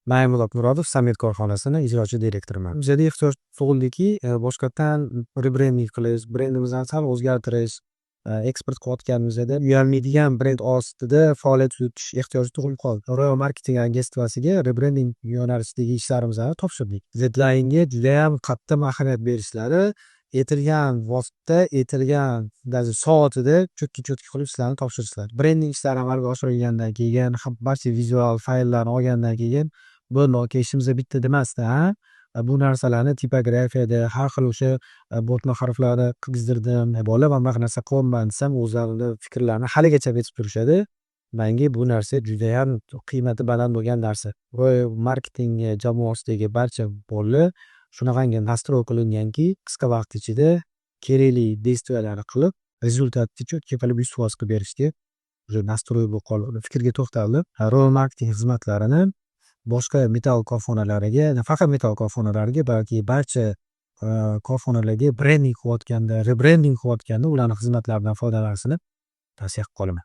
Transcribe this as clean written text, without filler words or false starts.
Man Muloq Murodov, Samet korxonasini ijrochi direktoriman. Bizada ehtiyoj tug'ildiki, boshqatdan rebrending qilish, brendimizni sal o'zgartirish, eksport qilayotganimizda uyalmaydigan brend ostida faoliyat yuritish ehtiyoji tug'ilib qoldi. Royal marketing agentstvosiga rebrending yo'nalishidagi ishlarimizni topshirdik. Deadline'ga judayam qattiq ahamiyat berishlari, aytilgan vaqtda, aytilgan даже soatida чётко-чётко qilib ishlarni topshirishlar. Brending ishlari amalga oshirilgandan keyin, barcha vizual fayllarni olgandan keyin, "Bo'ldi, aka, ishimiz bitdi" demasdan, bu narsalarni tipografiyada har xil o'sha bo'rtma harflarni qilgizdirdim. "Bola, mana bunaqa narsa qilyapman", desam, o'zlarini fikrlarini haligacha aytib turishadi. Manga bu narsa judayam qiymati baland bo'lgan narsa. Royal marketing jamoasidagi barcha bolalar shunaqangi настрой qilinganki, qisqa vaqt ichida kerakli действия larni qilib, результат ni чётко qilib 100% qilib berishga уже настрой bo'lib qoldi. Fikrga to'xtaldim. Royal marketing xizmatlarini boshqa metall korxonalariga, nafaqat metall korxonalariga, balki barcha korxonalarga brending qilayotganda, rebrending qilayotganda ularni xizmatlaridan foydalanishini tavsiya qilib qolaman.